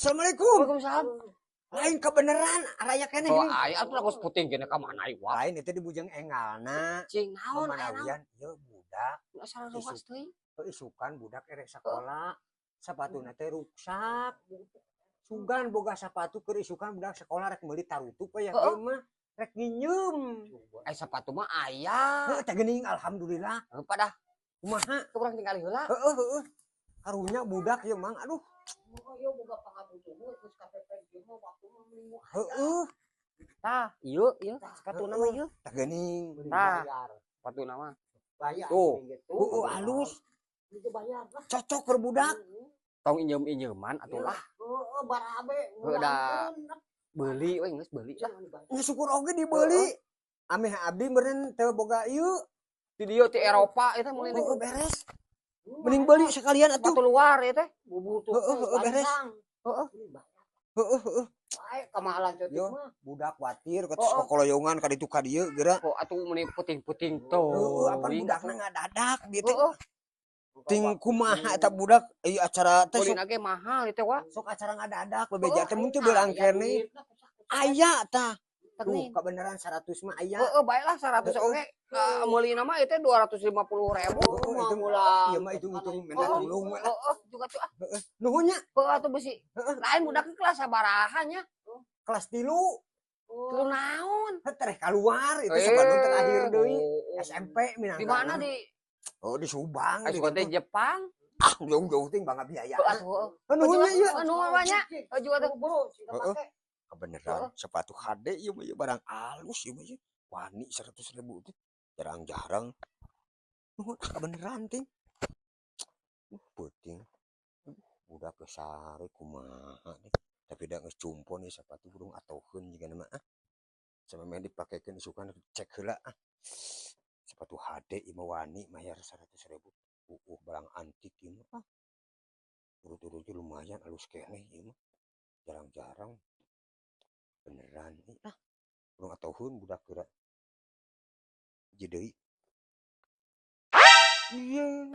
Assalamualaikum. Waalaikumsalam. Lain kebenaran araya keneh Oh, ini. Aya atuh geus puting gini ka mana ieu? Lain itu di Bujang Engalna. Cing naon, aya naon? Mamanawian ieu budak Asal ruas teuing. Isukan budak erek sekolah, sapatuna teh ruksak. Sugan boga sapatu keur isukan budak sekolah, rek meuli tarutup ya ieu mah rek nginjem. Ai sepatu mah aya. Heuh, teh geuning, alhamdulillah. Heuh, padah. Kumaha? Tuh urang tinggali heula. Heeh heeh. Karunya budak ieu, Mang, aduh. Ieu boga pangabutuh geus KTP ieu mah waktu mah mending Heeh. Tah, ieu ieu sepatuna mah ieu. Tah geuning. Tah. Sepatuna mah. Bayar. Tuh. Gitu. Heeh, halus. Itu bayar lah. Cocok keur budak. Tong injem-injeman atuh lah. Heeh, barabe. Heuh, da. Beuli we, geus beuli lah. Nya syukur oge dibeli. Ameh abdi meureun teu boga ieu. Di dieu ti Eropa eta meuli. Heeh, beres. Mending beli sekalian atuh. Sepatu luar ieu teh. Bubutuh. Heeh, heeh, beres. Heeh. Heeh heeh. Bae kamahalan ceutik Yo. mah. Budak kuatir Oh, kata kokoloyongan ka ditu ka dieu geura. Kok atuh meuni puting-puting tuh. Heeh, apa budakna ngadadak gitu. Heeh. Ting kumaha eta budak ieu acara teh sok, Meulina ge mahal ieu teh, wa. Sok acara ngadadak bebeja teh mun teu beurang keneh. Aya tah. Tuh, Geuning. kebenaran 100 mah aya. Heeh, bae lah 100 Heeh. oge. Meulina mah ieu teh 250.000. Heeh, itu ieu mah hitung-hitung minta tulung we lah. Heeh, juga tuh ah. Heeh. Nuhun nya. Heeh atuh besi. Lain budak kelas sabaraha nya? Kelas 3. Tilu naon? Heuh, tereh keluar itu sepatu terakhir deui. Oh. SMP minangka. Di mana di? Oh, di Subang. Aya Di teh ditu. Jepang. Ah, jauh-jauh ting banget biaya. Heeh atuh. Nuhun nya ieu. Nuhun banyak. Heuh juga tuh. Buru, sih Heeh. pake. Kebenaran sepatu HD ieu mah, ieu barang alus ieu mah ieu. Wani 100.000 teh. Jarang-jarang. Nuhun kebenaran ting. Peuting. Budak geus sare kumaha nih. Tapi da geus cumpon ieu sepatu burung atoheun jigana mah ah. Samemeh dipakekeun isukan cek heula ah. Sepatu HD ieu mah wani mayar 100.000. Barang antik ieu mah ah. Urut-urut ge lumayan alus keneh ieu mah. Jarang-jarang. Beneran ih ah. Burung atoheun budak geura. Hiji deui. Ieu.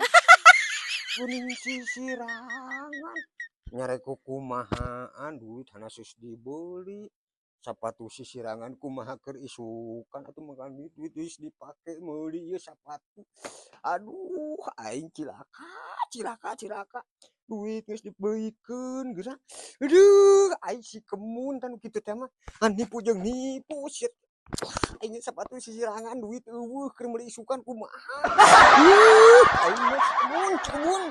Geuning sisirangan. Nyarek kumahaan duit hanasus dibeli. Sapatu sisirangan kumaha keur isukan atuh, makan duit duit geus dipake meuli ieu sapatu. Aduh, aing cilaka cilaka cilaka. Duit geus dibeulikeun geura. Aduh, aing si kemun tah nu kitu teh mah. Ah, nipu jeung nipu sia. Aing sepatu sisirangan, duit euweuh keur meuli isukan kumaha. Ih, aing mah si kemun, si kemun.